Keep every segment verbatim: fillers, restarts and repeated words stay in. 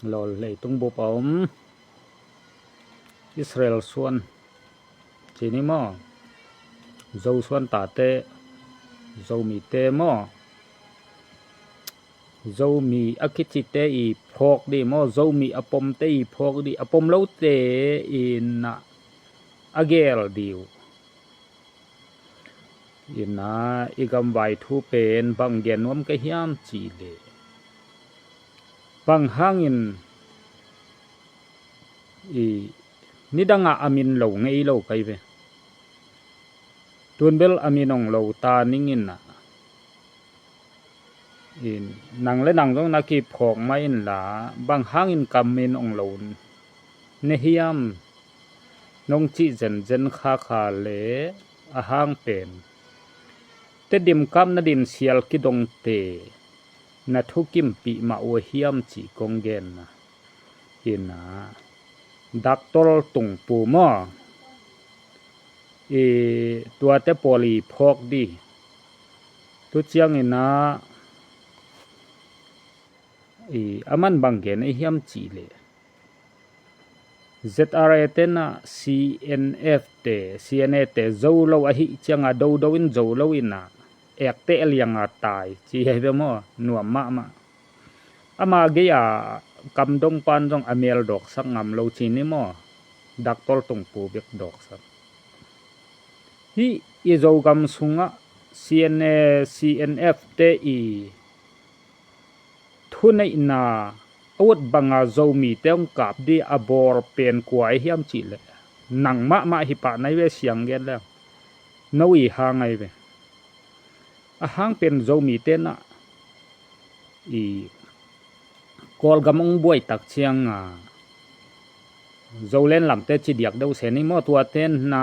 Lawl leitung bup a om Israel suan cini maw, Zo suan tate, Zomite maw, Zomi a kicite i phawk dih maw, Zomi a pomte i phawk dih, a pom lote i na a gel dih uh. Ina i gamvai thu pen bang gen nuam ka hiam cih leh, bang hangin i nidangah a min lo ngei lo kai ve. Tun bel a min ong lo ta ning ina, in, nang le nang zong na kiphawk mah inla, bang hangin ka min ong lo ne hiam nong cih zenzen khakha le a hang pen Tedim kap na din sial kidongte na thukimpih mah uh a hiam cih kong genna. Ina Doctor Tungpu maw, i tuate pawl i phawk dih. Tu ciang ina i a man bang gen ei hiam cih leh, Z R A te na C N F te, C N A te zo lo ahi cianga dodo in zo lo ina, ekte lianga tai ci hei ve maw, nuam mahmah. Ama gei a kamdong pan zong a mel dawksak ngam lo cini maw, Doctor Tungpu bek dawksak. Hih i Zogam sungah C N A, C N F te i thuneihna a ut banga Zomite hong kap dih a bawl pen kua ei hiam cih leh, nang mahmah hi pah nai ve, siang gen leng no i hang ai ve. A hang pen Zomite na i Kawlgam hong buai tak cianga Zoland lamte ci diak deuh se ni maw, tuate na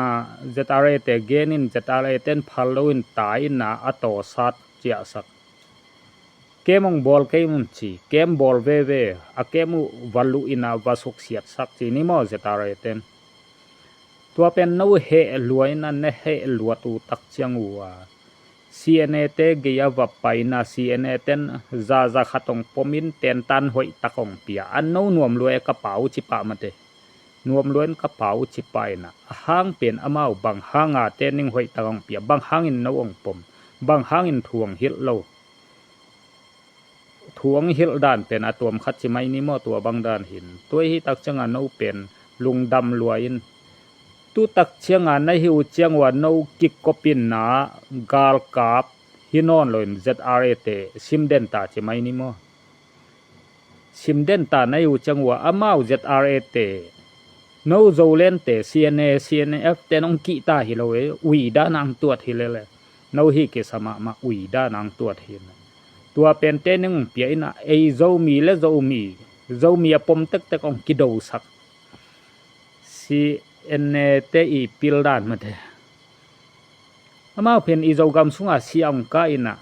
Z R A te gen in, Z R A ten phal lo in tai ina a tawsat ciahsak. Kem hong bawl kei un ci, kem bawl veve, a kem uh va luh ina va suksiatsak ci ni maw Z R A ten. Tua pen no heh lua ina ne heh luat uh tak ciang uh a, C N A te gei a va paina C N A ten zaza khat hong pom in tentan hoih tak hong pia. An no nuam lua e ka pau ci pah mate. Nuam lua in ka pau ci pah ina. A hang pen amau bang hanga te ning hoih tak hong pia. Bang hangin no hong pom. Bang hangin thu hong hilh lo. Thu hong hilh dan pen a tuam khat ci mai ni maw, tua bang dan hin. Tua hi tak cianga no pen lungdam lua in. Tu tak cianga na hi uh ciang ua no kikop ina galkap hi nawn lo in Z R A te sim den ta ci mai ni maw. Sim den ta na hi uh ciang ua amau Z R A te, no Zoland te, C N A, C N F te nong kih ta hi lo e, ui dan ang tuat hi lele. No hi kisa mahmah, ui dan ang tuat hi. Tua pente ning pia ina ei Zomi le Zomi, Zomi a pom tektek ong kidosak. C N A te i pil dan mate. Amau pen i Zogam sunga sia ong ka ina,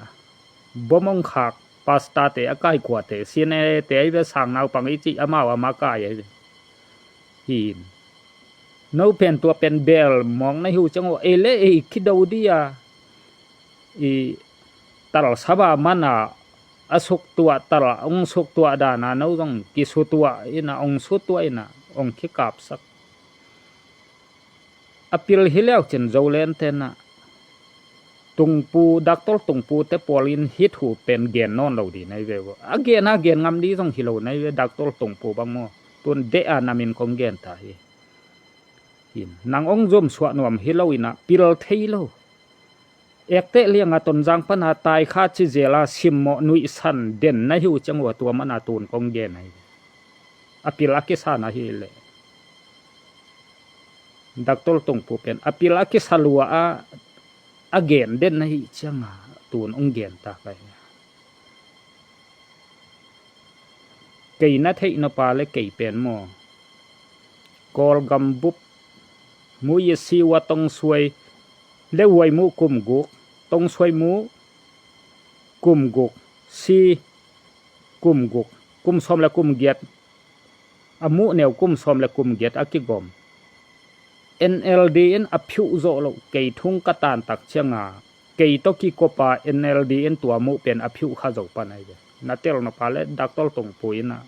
bom ong khak pasta te a kai kua te, C N A te ai ve sang naupang i cih amau ama kai ai ve. Hin. No pen tua pen bel mawng na hi uh ciang uh ei le ei kido dih a, i tal saba mana a suktuah tal a ong suktuah dana no zong kisutuah ina ong sutuah ina ong kikapsak. A pil hi leu cin Zoland tena Tungpu, Doctor Tungpu te pawl in hih thu pen gen nawn lo dih nai ve uh. A gen a gen ngam dih zong hi lo nai ve, Doctor Tungpu bang maw. Tun deh a namin kong gen ta hi. Hin, nang ong zom suah nuam hi lo ina pil thei lo. Ekte lianga Tonzang pana tai kha ci zela simmawh nuihsan den na hi uh ciang ua tua mana tun kong gen ahi. A pil a kisa na hi leh. Doctor Tungpu pen a pil a kisa lua a, a gen den na hi cianga tun ong gen ta kai. Kei na theih nop a le kei pen maw, Kawlgam bup, Mu Ye Si Wa Tong Suai le Huai Mu kum guk, Tong Suai Mu kum guk, Si kum guk, kum sawm le kum giat, a Mu Neu kum sawm le kum giat a kigawm. N L D in a phiuh zawh loh kei thung ka tan tak cianga kei tawh kikopa N L D in tua Mu pen a phiuh kha zo pan ahi ve. Na tel nop a le Doctor Tungpu ina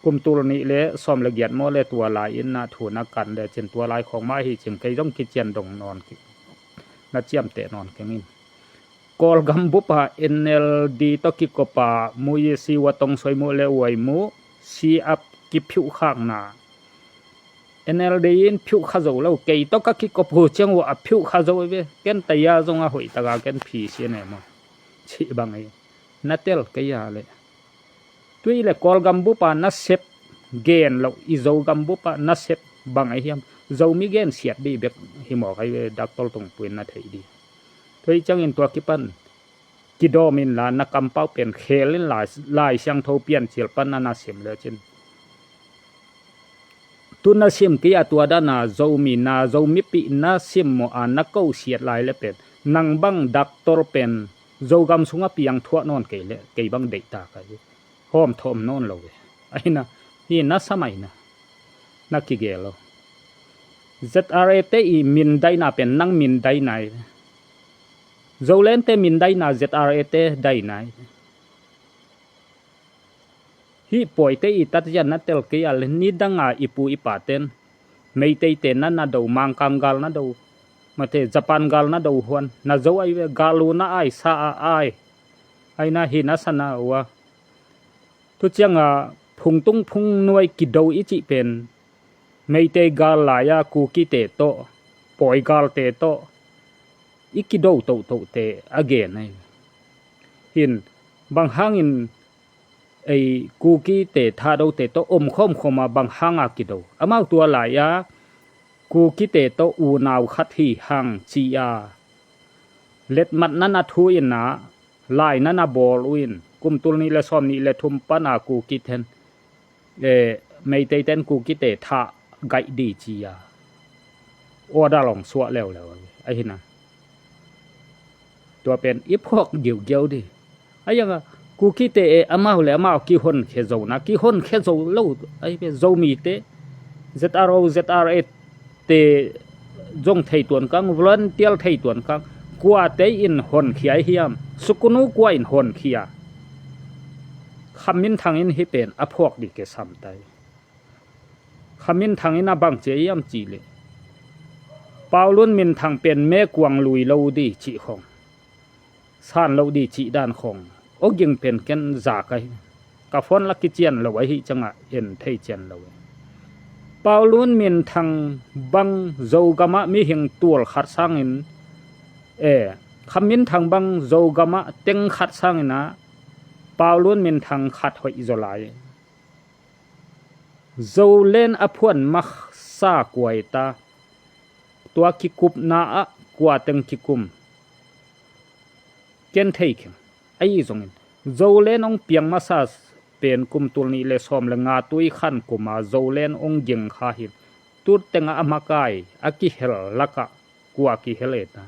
Kum tul nih le sawm le giat maw le tua lai in na thu na kan le cin tua lai khawng mah hi cing kei zong kician dong nawn kik, na ciamteh nawn keng in. Kawlgam bup a N L D tawh kikop a mu i si wa tong soi mu le uai mu si a kiphiuh khakna N L D in phiuh kha zo lo, kei tawh ka kikop hu ciang uh a phiuh kha zo ve, ken taya zong a hoih taka ken phi si ne maw? Cih bang ei na tel kei a le. Tui le Kawlgam bup a na sep gen lo i Zogam bup a na sep bang ei hiam? Zomi gen siat dih bek hi mawk ei ve, Doctor Tungpuin na theih dih. Tui ciangin tua kipan kidawm inla na kampau pen khel in Lai, Lai Siangtho Piancil pan na na sim le cin. Tu na sim kei a tua dana Zomi na Zomipih na sim maw a na ko siat lai le pen nang bang doctor pen Zogam sungah piang thuah nawn kei le kei bang deihtak a hi hawm thawm nawn lo ve. Ahi na hi na samai na na kigel lo. Z R A te i min daina pen nang min daina hi. Zolente min daina Z R A te daina hi. Hih pawite i tat zian na tel kei a le nidanga i pu i paten Meiteite na na do, Mangkang gal na do, mate Japan gal na do huan na zo ai ve, gal lu na ai sa a ai. Aina hi na sana ua. Tu cianga phungtung phungnuai kido i cih pen Meitei gal lai-a Kukite tawh, Pawi galte tawh i kido tohtohte a gen ahi. Hin bang hangin ei Kukite Thadote tawh om khawmkhawma bang hanga kido? Amau tua lai-a Kukite tawh unau khat hi hang ci-a letmat na na thu inah lai na na bawl uh in kum tul nih le sawm nih le thum pana Kukiten eh, Meiteiten Kukite thah gaih di ci-a order long suah leuleu ahi na. Tua pen i phawk giugiau di. Ahi zongah Kukite e amau le amau kihonkhia zo na, kihonkhia zo lo ahi ve. Zomite Z R O, Z R A te zong thei tuan kang, volunteer thei tuan kang, kuate in honkhia ahi hiam? Sukunu kua in honkhia? Khaminthang in hih pen a phawk di ke samtai. Khaminthang in a bang cia hiam cih leh Paulun minthang pen mekuang lui lo di cih khong san lo di cih dan khong oging pen ken za ka hi. Ka phone la kician lo ahi ciangah en thei cian lo. Paulun minthang bang Zogamah mihing tual khat sangin e, khaminthang bang Zogamah teng khat sangin ah Paulun minthang khat hoih zaw lai. Zolen a phuan masa kuaita tua kikupna ah kua teng kikum ken thei keng. Ahi zongin Zolen ong piang masa pen kum tul nih le sawm le nga tui khan kuma Zolen ong ging kha hin tu tengah a makai a kihel lakah kua kihel eta?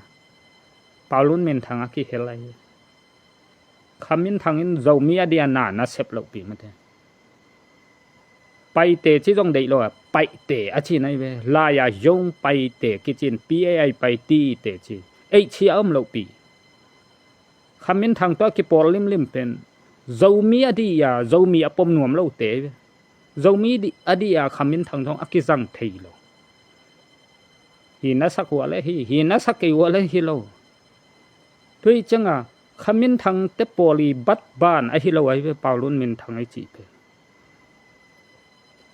Paulun minthang a kihel ahi. Khaminthang in Zomi a dia na na sep lohpi mate. Paite ci zong deih lo a, Paite a ci nai ve. Lai-a Zong Paite kicin P A I Paite ci. Ei ci a om lohpi. Khaminthang tawh a kipawl limlim pen Zomi a dia Zomi a pom nuam lote ve. Zomi a dia khaminthang zong a kizang thei lo. Hi na sak uh a le hi, hi na sak kei uh a le hi lo. Tui cianga khaminthang te pawl i bat ban ahi lo ahi ve, Paulun minthang i cih pen.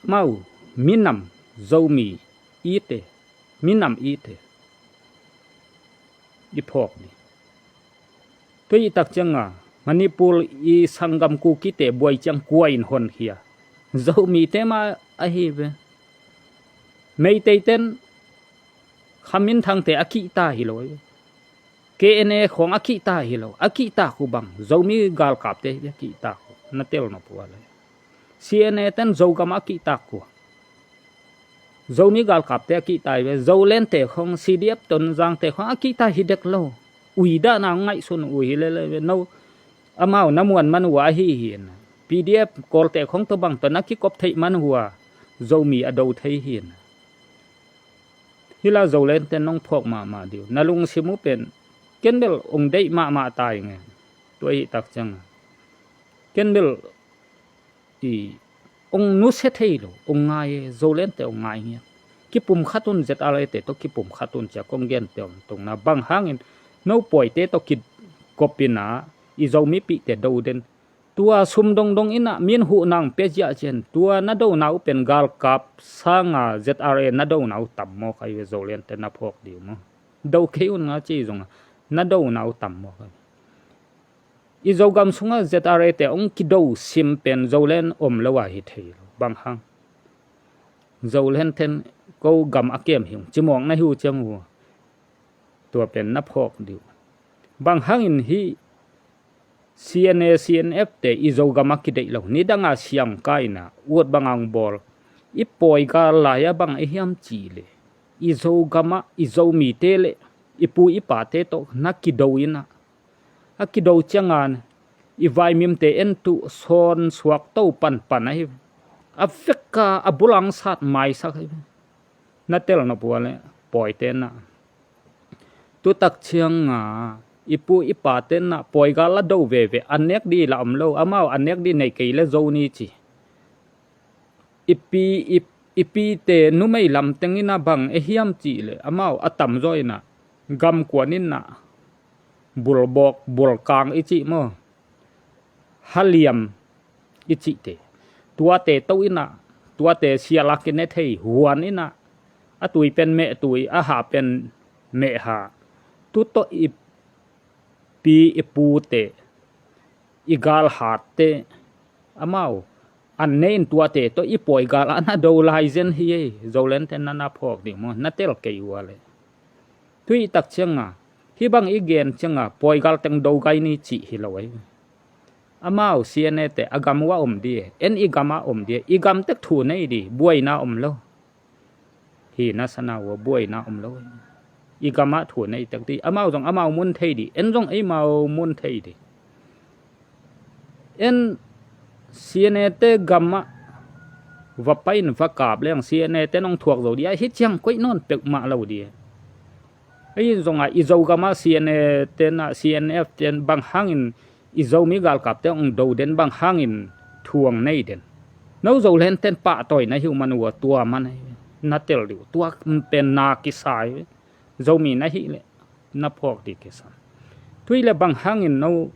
Mau minam Zomi ite, minam ite i phawk ni. Tui i tak cianga Manipur i sanggam Kukite buai ciang kua in honkhia? Zomite mah ahi ve. Meiteiten khaminthangte a kihta hi lo. K N A khong a kihta hi lo. A kihtak uh bang Zomi galkapte hi a kihtak uh. Na tel nop uh a le. C N A ten Zogam a kihtak uh. Zomi galkapte a kihta hi ve. Zolente khong C D F Tonzangte khong a kihta hi dek lo. Ui dahna ngaihsun uh hi lele ve. No amau na muan man uh ahi hi in. P D F Kawlte khong tawh bang tawh na kikop theih man uh a Zomi a do thei hi in. Hila Zolente nong phawk mahmah diu na lungsim uh pen ken bel ong deih mahmah tai nge. Tua hi tak cianga ken bel i ong nusia thei lo, ong ngai e, Zolente ong ngai ngiat. Kipum khat un, Z R A te tawh kipum khat un cia kong gente om tungna, bang hangin no pawite tawh kikop ina i Zomipihte do den. Tua sum dongdong ina min huhna ong pia ziahziah in, tua na dona uh pen galkap sanga Z R A na dona uh tam mawk ahi ve. Zolente na phawk dih uh maw? Do kei un nga ci zonga na dona uh tam mawk ahi ve. I Zogam sunga Z R A te ong kido sim pen Zolen om lo a hi thei lo. Bang hang? Zolen ten ko gam a kem hi ung, cimawk na hi uh ciang uh. Tua pen na phawk dih uh. Bang hangin hih C N A, C N F te i Zogam a kideih lo, nidanga siangka ina ut banga ong bawl i pawigal lai-a bang a hiam cih leh, i Zogam ah i Zomite le i pu i pate tawh na kido ina, a kido cianga i vaimimte en tuh sawn suak to panpan ahi ve. A veka a bulang sat maisak ahi ve. Na tel nop uh a le pawite na, tutak cianga i pu i pate na pawigal a do veve, an nek dih la om lo, amau an nek dih nei kei le zo ni ci. I pi, i, i pite numei lamteng ina bang e hiam cih leh, amau a tamzaw ina gamkuan ina bulbawk, bulkang i cih maw, haliam i cihte, tuate to ina, tuate siala kine thei huan ina, a tui pen mehtui, a ha pen mehha, tu tawh i pi i pute, i galhatte, amau an ne in tuate tawh i pawigal a na do lai zen hi ei. Zolente na na phawk dih maw? Na tel kei uh a le. Tui tak cianga hih bang i gen cianga pawigal teng do gai ni cih hi lo ahi. Amau C N A te a gam uh a om dih e, en i gam a om dih e, i gam tek thu nei dih, buaina om lo. Hi na sana uh a buaina om lo. I gam ah thu nei tek dih, amau zong amau mun thei dih, en zong eimau mun thei dih. En C N A te gam ah va pai in va kap leng C N A te nong thuak zo dih a, hi ciang koih nawn peuhmah lo dih. Ei zongah i Zogam ah C N A ten ah, C N F ten bang hangin i Zomi galkapte ong do den, bang hangin thu ong nei den? No Zolenten pahtawi na hi uh man uh a, tua man ahi ve. Na tel dih uh, tua pen na kisa hi ve. Zomi na hih leh na phawk dih kisam. Tui le bang hangin no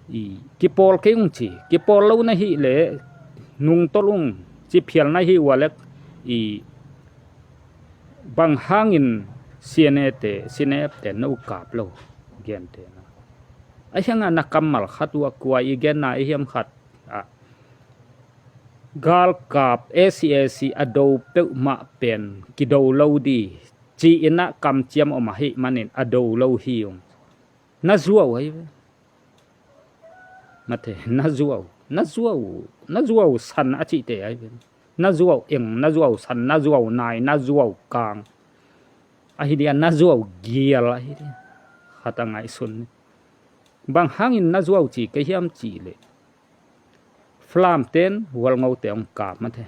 i kipawl kei ung ci, kipawl lo na hih leh nungtolh ung ci phial na hi uh a le, i bang hangin C N A te, C N F te no kap lo, gente na. A hianga na kammal khat uh a kua i genna i hiam khat ah, galkap A C A C a do peuhmah pen kido lo dih ci-in ah kamciam om ahih manin a do lo hi ung. Na zuau ahi ve. Mate, na zuau, na zuau, na zuau san a cihte ahi ve. Na zuau eng, na zuau san, na zuau nai, na zuau kang. Ahi dia, na zuau gial ahi dia. Khat a ngaihsun ni. Bang hangin na zuau ci ka hiam cih leh, Falam ten Hualngo te ong kap mate.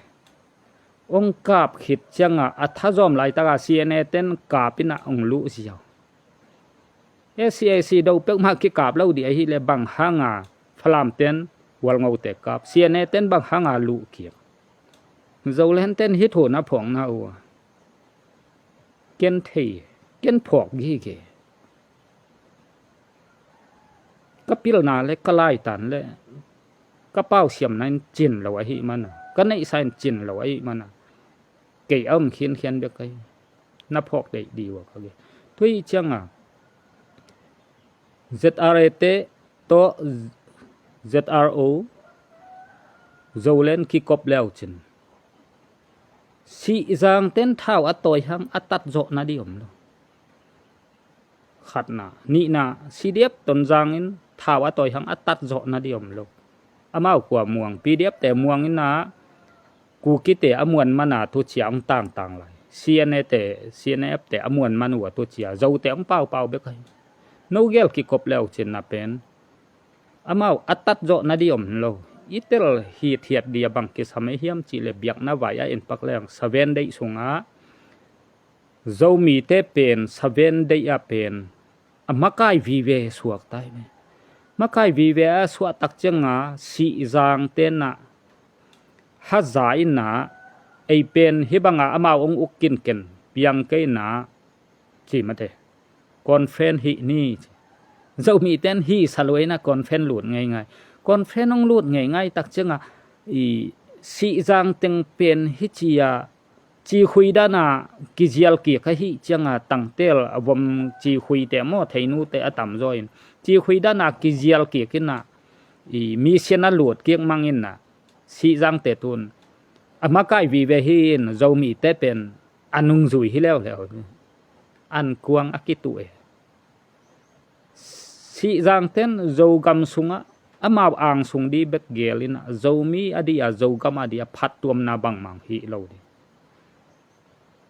Ong kap khit cianga a thazawm laitaka C N A ten kap ina ong luh ziau. A C A C do peuhmah kikap lo dih ahih leh bang hanga Falam ten Hualngo te kap, C N A ten bang hanga luh kik? Zolen ten hih thu na phawkna uh a, ken thei, ken phawk gige. Ka pilna le ka laitan le ka pausiamna in cin lo ahih mana, ka neihsa in cin lo ahih mana, kei a om khiankhian bek ahi. Na phawk deih dih uh a ka gen. Tui cianga Z R A te tawh Z R O Zolen kikop leucin, Sihzang ten thau a tawi hang a tat zawh nadih om lo. Khatna, nihna, C D F Tonzang in thau a tawi hang a tat zawh nadih om lo. Amau kua muang, P D F te muang ina, Kuki te a muan mana thucia ong tangtang lai. C N A te, C N F te a muan man uh a thucia Zo te ong paupau bek ahi. No gel kikop leucin na pen amau a tat zawh nadih om lo. I tel hithiat dih a bang kisam ei hiam cih leh biakna vai a inpak leng Saven deih sungah Zomite pen Saven deih ah pen a makai vive suak tai ve. Makai vive a suahtak cianga Sihzang tenah haza inah ei pen hih banga amau hong uk kinken piang kei inah ci mate. Conference hih ni ci. Zomi ten hih sa lo inah conference lut ngeingai. Conference hong lut ngeingai tak cianga i Sihzang teng pen hih cia cikhui dana kizial kik ahih cianga tangtel a vom cikhuite maw theinute a tamzaw in cikhui dana kizial kik inah i mission a lut kik mang inah Sihzangte tun a makai vive hi in Zomite pen a nungzui hi leuleu. An kuang a kituh e. Sihzang ten Zogam sungah amau angsung dih bek gel inah Zomi a dih a Zogam a dih a phattuamna bangmang hi lo dih.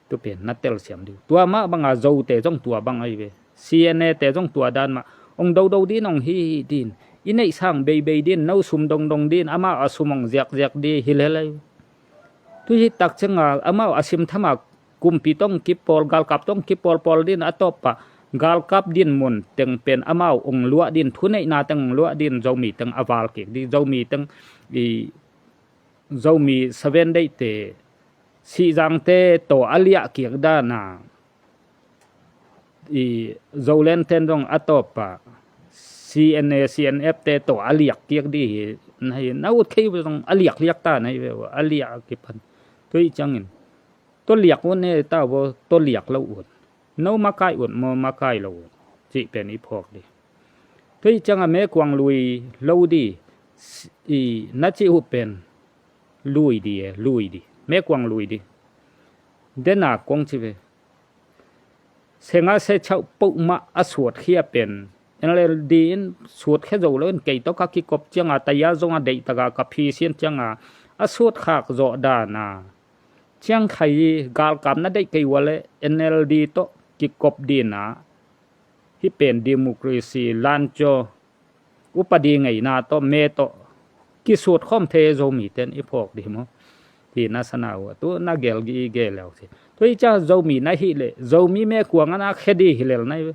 Tu pen na telsiam dih. Tua mah banga Zote zong tua bang ahi ve. C N A te zong tua dan mah hong dodo din hong hi din. I neihsang beibei din no sum dongdong din amau a sum hong ziakziak dih hi lelei. Tu hi tak cianga amau a simthama kumpi tong kipawl galkap tong kipawlpawl din a tawpah galkap din mun teng pen amau hong luah din thuneihna teng hong luah din Zomi teng a val kik dih Zomi teng i Zomi Seven Day te Sihzangte tawh a liah kik dana i Zoland ten zong a tawpah C N A C N F te tawh a liak kik dih hi na hi na ut khei zong a liakliak ta na hi ve a liak a kipan. Tui ciangin tawh liak ut ne ta vo tawh liak lo ut. No makai ut maw makai lo ut cih pen i phawk dih. Tui cianga mekuang lui lo dih i na cih uh pen lui dih e lui dih mekuang lui dih. Dena kong ci ve. Senga se chauh pohmah a suatkhia pen N L D in suatkhia zo lo in kei tawh ka kikop cianga taya zonga deihtaka ka phisian cianga a suatkhak zawh dana ciangkhai galkap na deih kei ua le N L D tawh kikop dina hih pen democracy lancaw upadi ngeina tawh me tawh kisut khawm thei Zomi ten i phawk dih maw? Hi na sana uh a tu na gel gi i gel leu si. Tu i ca Zomi na hih leh Zomi mekuang a na khe dih hi lel nai ve.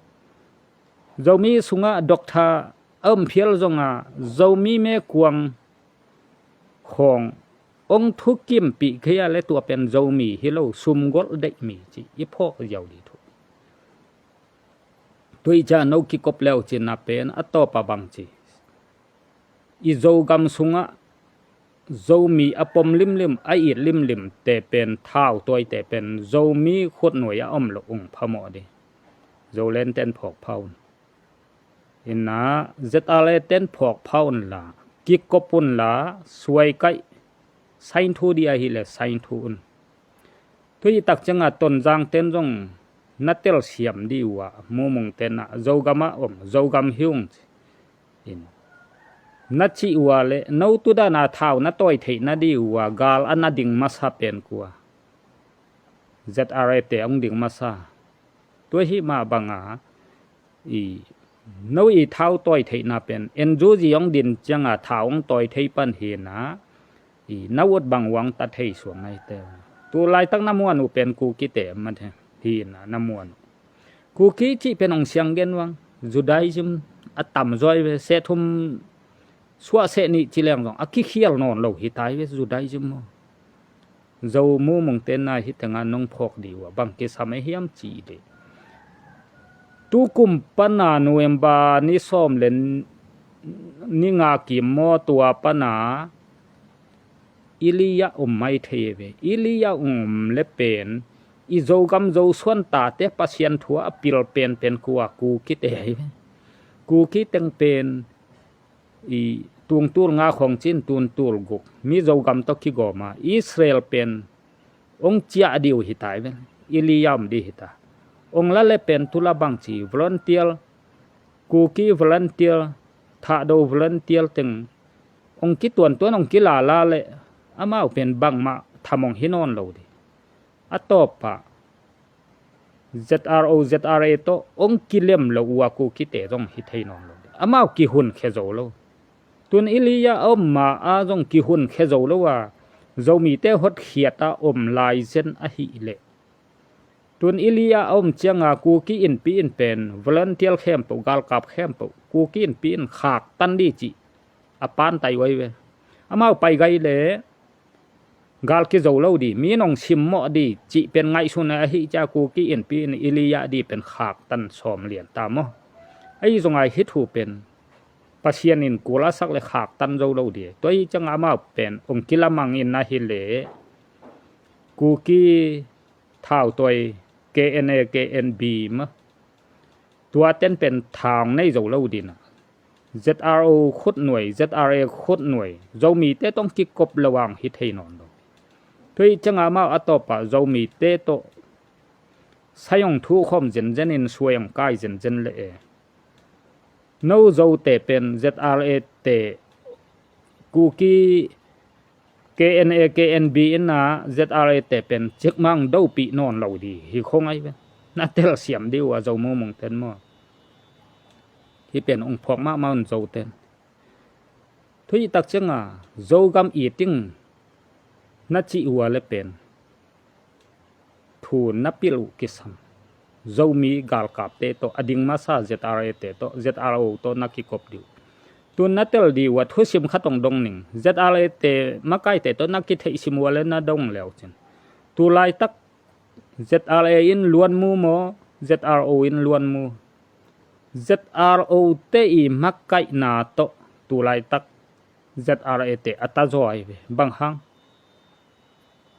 Zomi sungah doctor a om phial zonga Zomi mekuang khawng ong thukimpih kei a le tua pen Zomi hi lo sumgolh deih mi ci i phawk ziau dih thu. Tui ca no kikop leu cina pen a tawpa bang ci i Zogam sungah Zomi a pom limlim a it limlim te pen thau tawi te pen Zomi khutnuai a om lo ung phamawh dih. Zoland ten phawk pha un. Ina Z R A ten phawk pha unla kikop unla suaikaih sainthu dih ahileh sainthu un. Tui i tak cianga Tonzang ten zong na telsiam dih uh a Mumung tenah Zogam a om Zogam hi ung ci. In na cih uh a le no tudana thau na tawi theihna dih uh a gal a na ding masa pen kua Z R A te hong ding masa. Tua hih mah banga i no i thau tawi theihna pen N G O zi hong din cianga thau hong tawi thei pan hina i na ut bang uang ta thei suang ahi te. Tu laitak na muan uh pen Kukite mate hina na muan uh. Kuki cih pen hong siang gen uang Judaism a tamzaw hi ve seh thum suah seh nih ci leng zong a kikhial nawn lo hi tai ve Judaism maw? Zo Mumung tenna hi tenga nong phawk dih uh a bang kisam e hiam ci dih. Tu kum pana November ni sawm le ni nga kim maw tua pana Elijah om mai thei ve. Elijah om le pen i Zogam Zosuan tate Pasian thu a pil penpen kua Kukite hi ve. Kuki teng pen i tungtul nga khong cin tuntul guk Mizo gam tawh kigawma Israel pen hong ciah dih uh hi tai ven. Elijah om dih hi ta. Hong la le pen tula bangci volunteer Kuki volunteer Thahdo volunteer teng hong kituantuan hong kilala le amau pen bangmah tham hong hi nawn lo dih. A tawpah Z R O Z R A tawh hong kilem lo uh a Kukite zong hi thei nawn lo dih. Amau kihun khia zo lo. Tun Elijah a om ma a zong kihun khia zo lo a Zomite hotkhiat a om lai zen ahih leh tun Elijah a om cianga Kuki innpi in pen volunteer khempeuh galkap khempeuh Kuki innpi in khak tan dih cih a pantai uai ve. Amau pai gai le gal kizo lo di, mi in hong simmawh di cih pen ngaihsun ahih ciang Kuki Inpi in i liah di pen khaktan sawm lian ta maw? Ahi zongah hih thu pen Pasian in kul a sak le khaktan zo lo di. Tua hi ciangah amau pen hong kilamang in ahih leh Kuki thautawi K N A, K N B mah, tuaten pen tha hong nei zo lo ding a, Z R O khutnuai, Z R A khutnuai, Zomite tawh kikop lo a hong hi thei nawn lo. Tua hi ciangah amau a tawpah Zomite tawh sai hong thukhawm zenzen in suai hong kai zenzen le e. No Zote pen Z R A te, Kuki K N A, K N B in a Z R A te pen cikmah hong dopih nawn lo di hi khong ahi ve. Na telsiam di uh a Zo mumungten maw? Hih pen hong phawk mahmah un Zoten. Tua hi tak ciangah Zogam it ding na cih uh a le pen thu na pilh uh kisam. Zomi galkapte tawh, a ding masa Z R A te tawh, Z R O tawh na kikop ding uh. Tu na tel ding uh a thusim khat hong dong ning. Z R A te makaite tawh na kitheihsim uh a le na dong le uh cin. Tu laitak Z R A in luan mu maw, Z R O in luan mu? Z R O te i makaihna tawh tu laitak Z R A te a ta zaw ahi ve. Bang hang?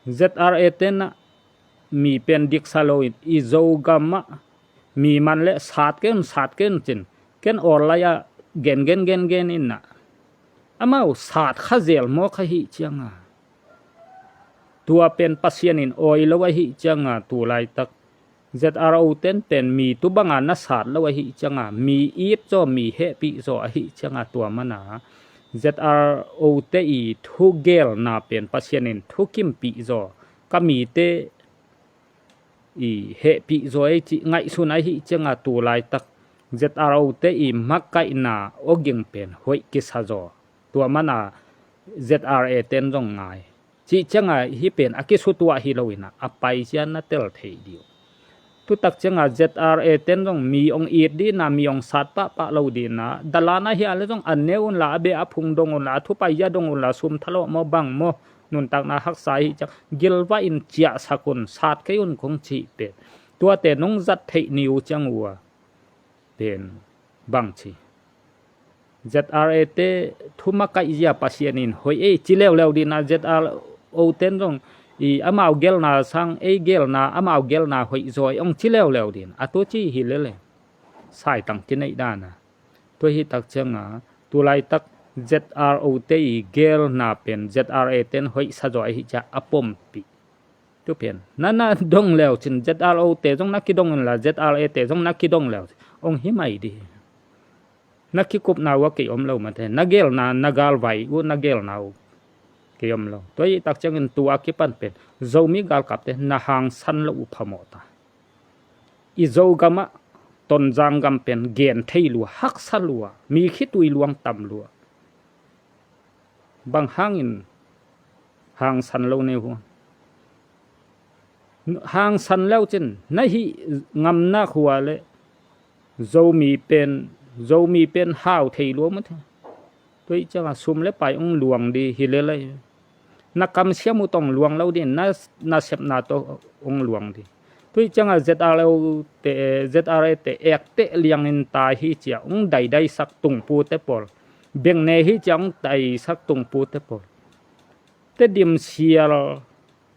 Z R A te na mi pen diksa lo in i Zogam ah mi man le sat kei un, sat kei un cin. Ken online ah gen gen gen gen in a, amau sat kha zel mawk ahih ciangah, tua pen Pasian in awi lo ahih ciangah tu laitak Z R O ten pen mi tu banga na sat lo ahih ciangah, mi it zaw, mi hehpih zaw ahih ciangah, tua mana Z R O te i thugelna pen Pasian in thukimpih zaw, ka mite i hehpih zaw ei cih ngaihsun ahih ciangah tu laitak Z R O te i makaihna awging pen hoih kisa zaw. Tua mana Z R A ten zong ngai. Cih ciangah hih pen a kisutuah hi lo in a, a paizia na tel thei ding uh. Tutak ciangah Z R A ten zong mi hong it ding a, mi hong sat pahpah lo ding a, dalan ahi a le zong a ne unla, a beh a phung dong unla, a thupaizia dong unla, sum thalawh maw bang maw, nuntakna haksa ahih ciang gilvah in ciahsak un, sat kei un kong cih pen, tuate nong zat theih ni uh ciang uh a pen bangci? Z R A te thumakaihzia Pasian in hoih ei ci leuleu ding a, Z R O ten zong i amau gelna sang ei gelna, amau gelna hoih zaw ei hong ci leuleu ding a, tua ci hi lele. Saitang kineih dan a, tua hi tak ciangah tu laitak Z R O te i gelna pen Z R A ten hoihsa zaw ahih ciang a pompih. Tu pen na na dong leu cin, Z R O te zong na kidong unla, Z R A te zong na kidong leu cin, hong hi mai ding. Na kikupna uh a kei om lo mate, na gelna, na galvai uh na gelna uh kei om lo. Tua hi tak ciangin tu a kipan pen Zomi galkapte na hangsan lo uh phamawh ta. I Zogam ah Tonzang gam pen gen thei lua, haksa lua, mi khitui luang tam lua. Bang hangin hangsan lo ne uh? Hangsan leu cin na hih ngamnak uh a le Zomi pen, Zomi pen hau thei lua mate. Tua hi ciangah sum le pai hong luang ding hi lele. Na kamsiam uh tawh hong luang lo ding, na, na sepna tawh hong luang ding. Tua hi ciangah Z R O te, Z R A te ekteh liangin tai hi ciah hong daidaisak tungpute pawl, beng ne hi ciah hong daisak tungpute pawl, Tedim sial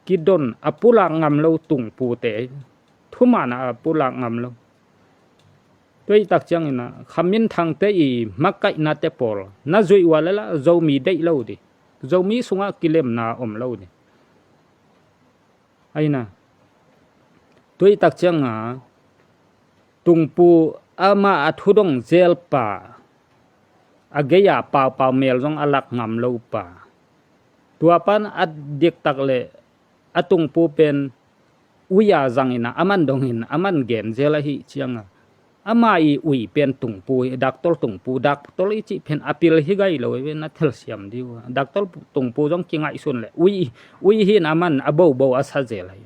kidon a pulak ngam lo tungpute, thuman a pulak ngam lo. Tua hi tak ciangin a kha minthangte i makaihnate pawl na zuih uh a le lah Zomi deih lo ding, Zomi sungah kilemna om lo ding. Aina, tua hi tak ciangah tungpu, amah a thudong zelpa, a gei-a paupau mel zong a lak ngam lo pa, tua pan a diktak le a tungpu pen ui-a zangin a, aman dongin aman gen zel ahih ciangah, ama i ui pen tungpu hi, daktol tungpu, daktol i cih pen a pil hi gai lo hi ve, na thelsiam dih uh a. Daktol tungpu zong kingaihsun le ui, ui hi in aman a bobo a sa zel ahi.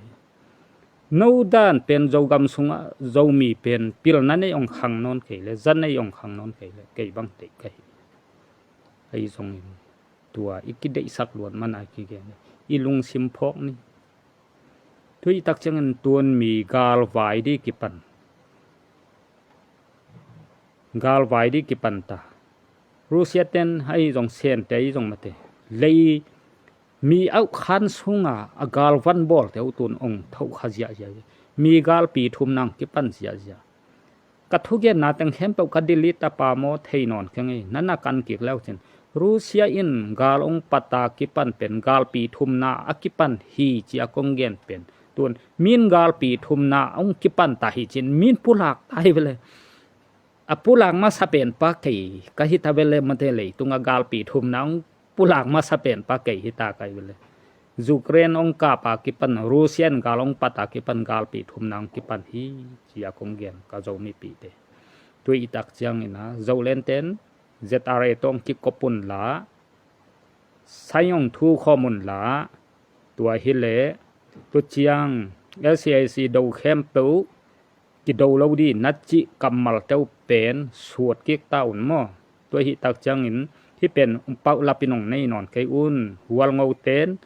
No dan pen Zogam sungah Zomi pen pilna nei hong khang nawn kei le, za nei hong khang nawn kei le, kei bang deih ka hi. Ahi zongin Tua i kideihsak luat mana kigen i lungsim phawk ni. Tua i tak ciangin tuan mi galvai di kipan, galvai di kipan ta. Rusia ten ahi zong, Sente ahi zong, mate, lei mi auh khan sunga a galvan bawlte uh tun ong thoh kha ziahziah. Mi galpi thum nang kipan ziahziah. Ka thugenna teng khempeuh ka delete ta pa maw, thei nawn keng ei, nana kan kik leu cin. Rusia in gal ong pata kipan pen galpi thumna a kipan hi ci a kong gen pen, tun min galpi thumna ong kipan ta hi cin, min pulak ta hi vele. A pulak masa pen pa kei ka hi ta vele, mate, leitung a galpi thumna ong pulak masa pen pa kei hi ta kai vele. Ukraine ong kap a kipan, Rusia in gal ong pat a kipan galpi thumna ong kipan hi ci a kong gen ka Zomipihte. Tua i tak ciangin a Zoland ten Z R A tawh ong kikop un la, sai ong thu khawm un la, tua hi leh, tua ciang L C A C do khempeuh kido lo di na cih kammalte uh pen suat kik ta un maw. Tua hi tak ciangin hih pen pauhlap in ong nei nawn kei un. Hualngo ten,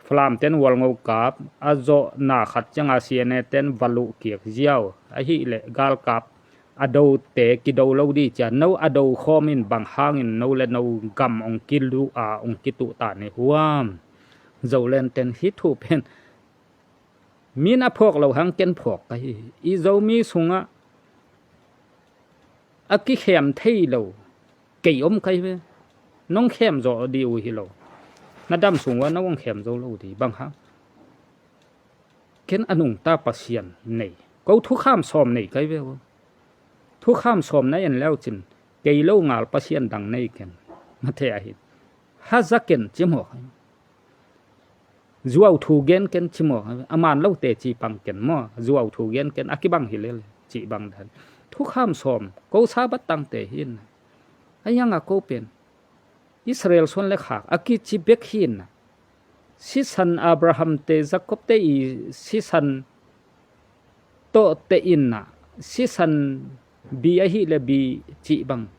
Falam ten hualngo kap, a zawhna khat cianga C N A ten va luh kik ziau. Ahih leh galkap a dote kido lo di cia, no a do khawm in bang hangin no le no gam ong kiluh a ong kituh ta ni huam. Zoland ten hih thu pen min a phawk lo hang ken phawk ka hi. I Zomi sungah a kikhem thei lo kei om kai ve. Nong khem zo di uh hi lo. Na dam sung ua no ong khem zo lo di bang hang. Ken a nungta Pasian nei. Ko thukham sawm nei kai ve uh. Thukham sawm na en leu cin kei lo ngal pasian dang nei ken. Mate ahi. Haza ken ci maw kai. Zuau thu gen ken ci maw, a man lote ci pang ken maw, zuau thu gen ken, a kibang hi lel ci bang dan. Thukham sawm, ko Sabbath tangte hi in. A ianga ko pen Israel suan le khak a kici bek hi in. Sisan Abraham te, Jacob te i sisan tawh te in a, sisan bi ahih le bi cih bang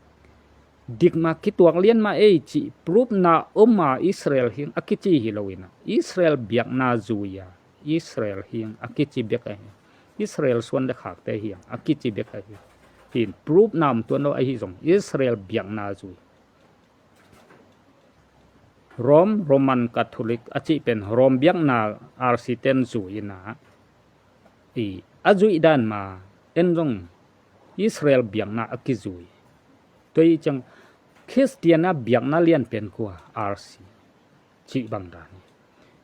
dikma kituak lian mah ei cih proof na om a Israel hiang a kici hi lo in a, Israel biakna zui a Israel hiang a kici bek ahi. Israel suan le khakte hiang a kici bek ahi. Hin proof na om tuan lo ahi zong Israel biakna zui. Rome, Roman Catholic a cih pen Rome biakna R C ten zui in a, i a zuih dan ma en zong Israel biakna a kizui. Tua i ciang Khristian a biakna lian pen kua, R C cih bang dan hi.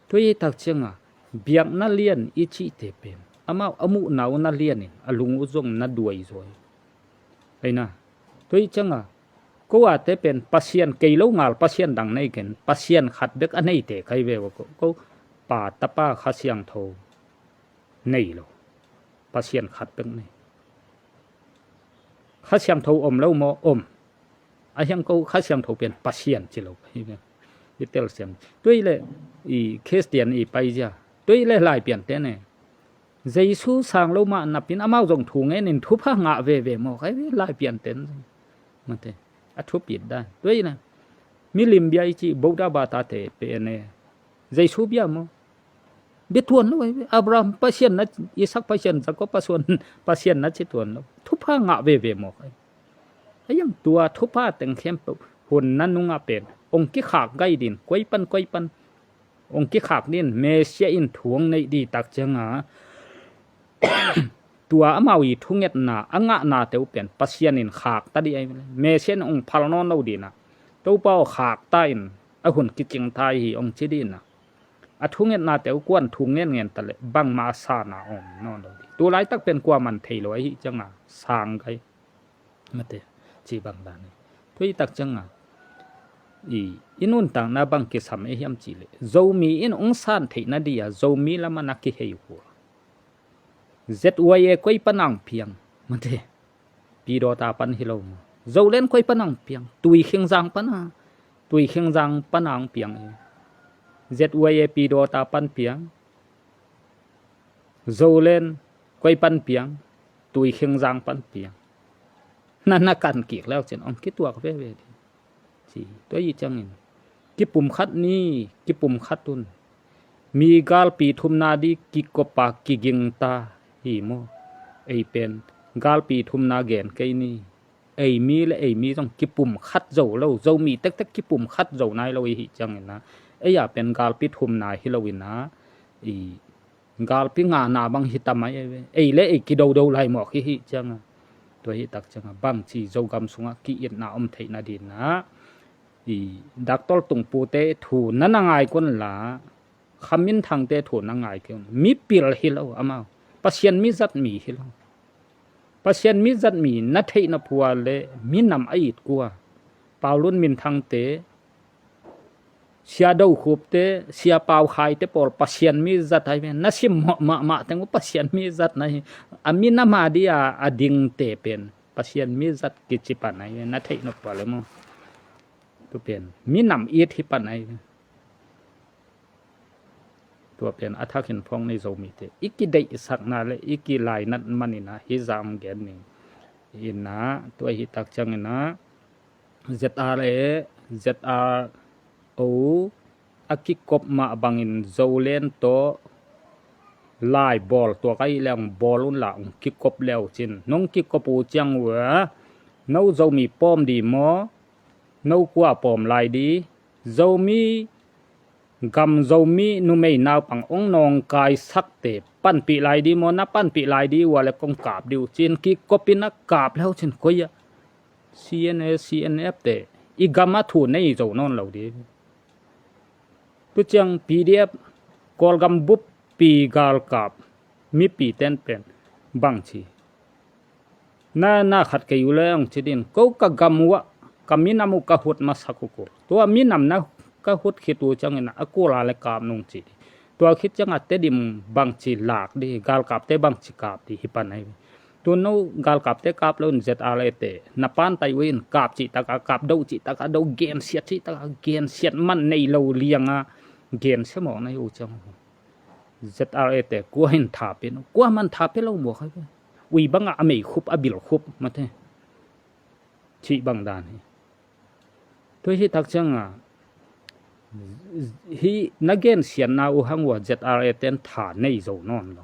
Tua i tak cianga biakna lian i cihte pen amau a muhna uh na lian in a lung uh zong na duai zaw hi. Aina, tua i cianga ko ate pen Pasian kei lo ngal pasian dang nei ken, Pasian khat bek a neite kai ve uh ko, ko Pa, Tapa, Kha Siangtho nei lo. Pasian khat bek nei. Kha Siangtho om lo maw? Om. A hiang ko Kha Siangtho pen Pasian ci lo. Hi tel siam. Tua i le i Khristian i paizia. Tua i le Laipiante ne. Jesu sang lo mah napin amau zong thu ngen in thupha ngah veve maw? Kai ve Laipianten. Mate. A thupit dan. Tua i na. Milim bia i ci Buddha bata te pe ne. Jesu bia maw? Bia tuan lo. Abraham Pasian na, Isak Pasian, Jacob Pasian, Pasian na ci tuan lo. Thupha ngah veve maw? Kai. A iang tua thupha teng khempeuh hun na nungah pen ong kikhak gai din, koi pan, koi pan ong kikhak din, Messiah in thu ong neih di tak cianga tua amau i thungetna a ngahnate uh pen Pasian in khak ta di ai. Messiah in ong phal nawn lo dina, Topa aw khak ta in, a hun kicing ta hi ong ci dina. A thungetnate uh kuan thu ngen ngen ta le bangma a sana om nawn lo di. Tu laitak pen kua man thei lo ahi cianga sang gai. Mate, ci bang dan hi. Tua i tak cianga i, i nuntakna bang kisam e hiam ci le, Zomi in ong san theihna dia Zomi lama na kihei uh a, Z Y A koi pana ong piang? Mate. Pidawta pan hi lo maw? Zoland koi pana ong piang? Tuikhingzang pana. Tuikhingzang pana ong piang e. Z Y A Pidawta pan piang. Zoland koi pan piang? Tuikhingzang pan piang. Na na kan kik leu cin ong kituak veve di. Ci, tua i ciangin Kipumkhat ni, kipumkhat un. Mi galpi thumna di kikopa kigingta hi maw? Ei pen galpi thumna gen kei ni. Ei mi le ei mi zong kipumkhat zo lo, Zomi tektek kipumkhat zo nai lo i hih ciangin ah, ei a pen galpi thumna hi lo in ah, i galpi ngana bang hi ta mai ei ve. Ei le ei kidodo lai mawk i hih ciangin ah, tua hih tak ciangin ah bangci Zogam sungah ki-itna om theih nadingin ah, i Doctor Tungpute thu na na ngai kei un la, Kha Min Thangte thu na ngai kei un. Mipil hi lo amau. Pasian mi zat mi hi lo. Pasian mi zat mi na theih nop uh a le minam a it kua, Pau Lun Min Thangte, Sia Do Khupte, Sia Pau Khaite pawl Pasian mi zat ai ve. Na simmawh mahmah teng uh Pasian mi zat na hi. A minam a di a, a dingte pen Pasian mi zat kici pan ai ve. Na theih nop uh a le maw? Tu pen minam it hi pan ai ve. Tua pen a thakin phawk ni Zomite i kideihsakna le i kilainat manin ah hih zah hong gen ning. In ah, tua hih tak ciangin ah, Z R A, Z R O a kikop mah bangin Zoland tawh lai bawl tuak ahih leh hong bawl un la, hong kikop le uh cin. Nong kikop uh ciang uh a, no Zomi pawm di maw? No kua pawm lai di? Zomi gam, Zomi numei naupang hong nawngkaisakte panpih lai di maw? Na panpih lai di uh a le kong kap di uh cin. Kikop in a kap le uh cin. Koi ah? C N A, C N F te i gam a thu nei zo nawn lo di. Tu ciang P D F, Kawlgam buppi galkap mipi ten pen bangci na, na khat kei uh le hong ci din, ko ka gam uh ah, ka minam uh ka hut masak uh kul. Tua minam na ka hut khit uh ciangin a kul a le kap nung ci di. Tua khit ciangin a Tedim bangci lak di, galkapte bangci kap di hi pan ai ve. Tu no galkapte kap lo in Z R A te na pantai uh in, kap cih tak a kap, do cih tak a do, gensiat cih tak a gensiat, man nei lo liang a gensia mawk na hi uh ciang. Z R A te kua in tha pia, kua man tha pia lo mawk ai ve. Ui bang a, a mei khup, a bil khup mate. Cih bang dan hi. Tua hih tak ciang a, hih na gensiatna uh hang uh a Z R A ten tha nei zo nawn lo.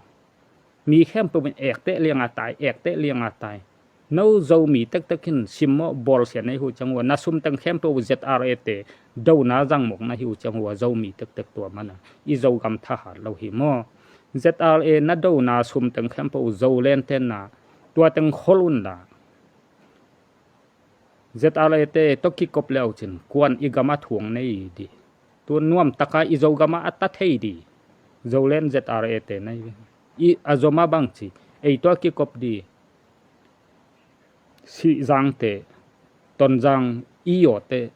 Mi khempeuh in ekteh liang a tai, ekteh liang a tai. No Zomi tektek in simmawh bawlsia na hi uh ciang uh a, na sum teng khempeuh Z R A te dona zang mawk na hi uh ciang uh a, Zomi tektek tua man a i Zogam thahat lo hi maw? Z R A na dona sum teng khempeuh Zoland ten na tua teng khol un la. Z R A te tawh kikop le uh cin, kuan i gam a thu hong nei di. Tu nuam tak a i Zogam ah a ta thei di. Zoland Z R A te na hi ve. I a zom a bangci, ei tawh kikop di. Sihzangte, Tonzang, Iyawte,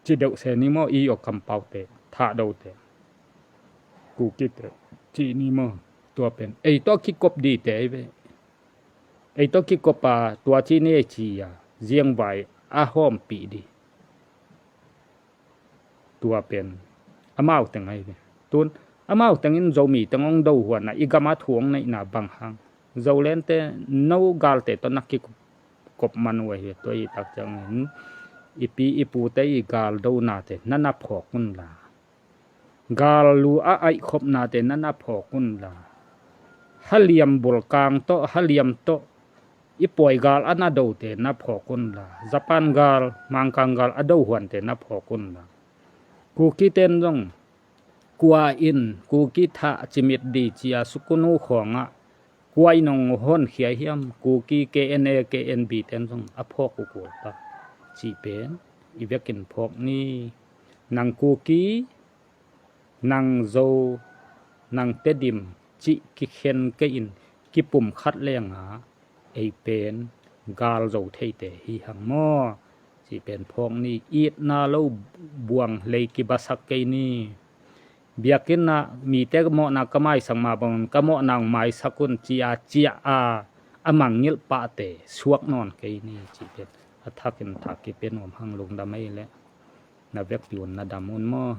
ci deuh se ni maw, Iyaw kampaute, Thahdote, Kukite, ci ni maw? Tua pen ei tawh kikop dite ai ve. Ei tawh kikop a tua ci ni ei ci a, ziangvai a hawmpih di. Tua pen amau teng ai ve. Tun amau teng in Zomi teng hong do huan a, i gam a thu hong neihna bang hang? Zoland te no galte tawh na kikop man uh ai ve. Tua hih tak ciangin i pi i pute i gal donate na na phawk un la. Gal lu a aihkhopnate na na phawk un la. Haliam bulkang tawh, haliam tawh i puai gal a na dote na phawk un la. Japan gal, Mangkang gal a do huante na phawk un la. Kuki ten zong kua in Kuki thah cimit di ci a sukunu khawng ah kua in hong honkhia hiam? Kuki K N A, K N B ten zong a phawk uh kul ta. Cih pen i vekin phawk ni. Nang Kuki, nang Zo, nang Tedim cih kikhen kei in kipumkhat leng a, ei pen gal zo theite hi hang maw? Cih pen phawk ni. Itna lo buang lei kibasak kei ni. Biakinn ah mite mawhna ka maisak mah bangin ka mawhna hong maisak un ci a, ciah a, a mangngilh pahte suak nawn kei ni. Cih pen a thakin tha kipia nuam hang. Lungdam ei leh. Na vekpi un na dam un maw?